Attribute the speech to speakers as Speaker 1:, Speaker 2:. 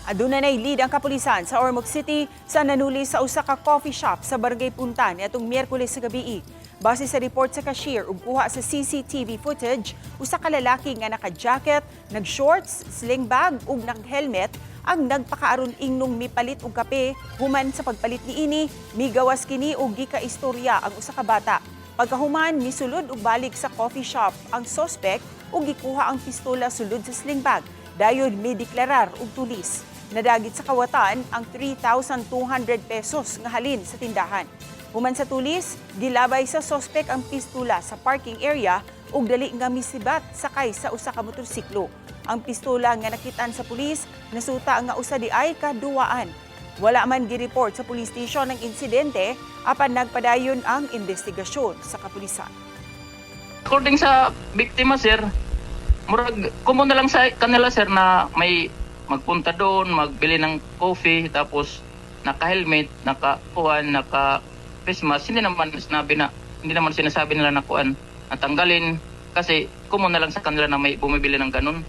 Speaker 1: Aduna nay lead ang kapulisan sa Ormoc City sa nanuli sa usa ka coffee shop sa Barangay Punta niadtong Miyerkules sa gabii. Base sa report sa cashier ug kuha sa CCTV footage, usa ka lalaki nga naka-jacket, nag-shorts, sling bag ug nag-helmet ang nagpakaaron ingnong mipalit og kape. Human sa pagpalit niini, migawas kini og gikaistorya ang usa ka bata. Pagkahuman, misulod og balik sa coffee shop ang sospek ug gikuha ang pistola sulod sa sling bag. Dayon mideklarar og tulis. Nadagit sa kawatan ang 3,200 pesos nga halin sa tindahan. Human sa tulis, gilabay sa sospek ang pistola sa parking area ug dali nga misibat sakay sa usa ka motorsiklo. Ang pistola nga nakitaan sa pulis nasuta nga usa diay ka duwaan. Wala man gi-report sa police station ang insidente, apan nagpadayon ang investigasyon sa kapulisan.
Speaker 2: According sa biktima, sir, murag common na lang sa kanila, sir, na may magpunta doon, magbili ng coffee, tapos naka-helmet, naka-kuan, naka face mask. Hindi naman sinasabi nila na kuan, natanggalin kasi common na lang sa kanila na may bumibili ng ganun.